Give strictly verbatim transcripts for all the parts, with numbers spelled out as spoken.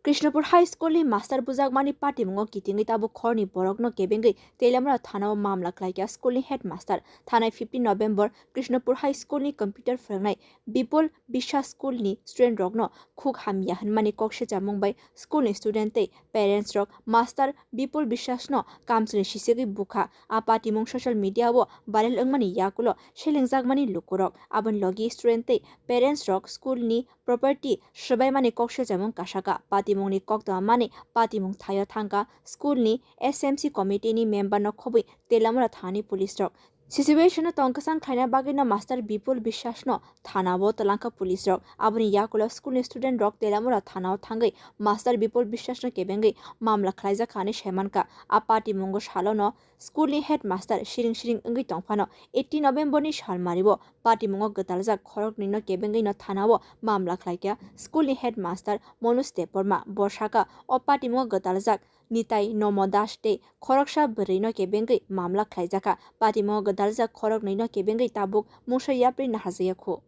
Krishnapur High School ni master bujakmani patimungo kitingwi tabuk khorni borokno kebengwi Teliamura thanao mamla khlaikha school ni headmaster. Thanai fifteen November Krishnapur High School ni computer phwrwngnai Bipul Biswas school ni student rokno khuk hamya hwnmani kok sejamung bai school ni student tei parents rok master Bipul Biswas no kamchwlwi sisegwi bukha. A patimung social media o viral wngmani yakulo selengjakmani lukurok, aboni logi student tei parents rok school ni property swbaimani kok sejamung kasaka. Patimungni koktwma mani patimung thaio thangka school ni S M C committee ni member no khobwi Teliamura thani police rok. Situation no tongkasang khlaina bagwi no master Bipul Biswas no thana o twlangkha police rok. Aboni yakulo school ni student rok Teliamura thana o thangwi master Bipul Biswas no kebengwi mamla khlaijak kha hinwi saimankha. A patimungo salo no school ni headmaster siring siring wngwi tongphano eighteen November ni salmari o patimungo gwtaljak khoroknwi no kebengwi no thana o mamla khlaikha school ni headmaster Manoj Debbarma. Bo sakha o patimungo gwtaljak Nitai Nomo Das tei khoroksa bwrwi no kebengwi mamla khlaijakha. Patimungo gwtaljak khoroknwi no kebengwi tabuk mungsa yapri naharjakya khu.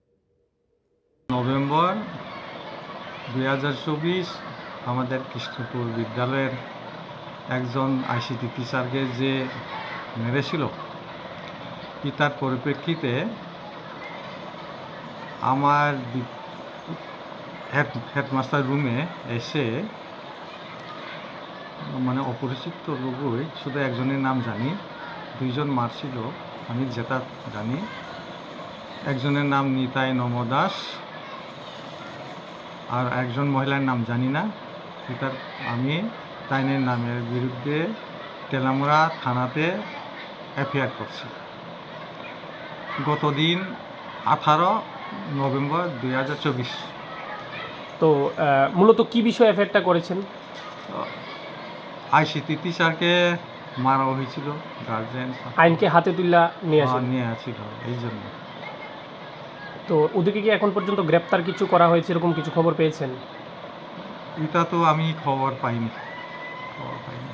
November দুই হাজার চব্বিশ আমাদের কৃষ্ণপুর বিদ্যালয়ের একজন আইসিটি টিচারকে যে মেরেছিল, এটার পরিপ্রেক্ষিতে আমার বি- হেড হেডমাস্টার রুমে এসে মানে অপরিচিত লোকই শুধু একজনের নাম জানি, দুইজন মারছিল আমি যেটা জানি। একজনের নাম নিতাই নম দাস, আর একজন মহিলার নাম জানি না। এটার আমি তাইনের নামের বিরুদ্ধে তেলামুড়া থানাতে এফআইআর করছি গত দিন আঠারো নভেম্বর দুই হাজার চব্বিশ। তো আহ, মূলত কি বিষয়ে এফআইআরটা করেছেন? আইসিটি টিচারকে মারা হয়েছিল, গার্জেন আইনকে হাতে তুলে নিয়ে আসেন। নিয়ে আসছিল এই জন্য। তো ওদিকে কি এখন পর্যন্ত গ্রেপ্তার কিছু করা হয়েছে, এরকম কিছু খবর পেয়েছেন? এটা তো আমি খবর পাইনি, খবর পাইনি।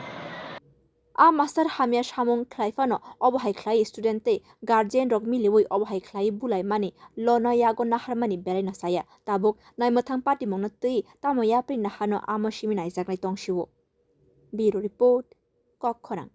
A master hamya samung khlai phano obo hai khlai student tei guardian rok miliwi obo hai khlai bulai mani lono yago naharmani belai no saya. Tabuk naimwthang patimungno twi tamo yapri nahano amo simi naijaknai tongsio. Bureau Report, Kokkhorang.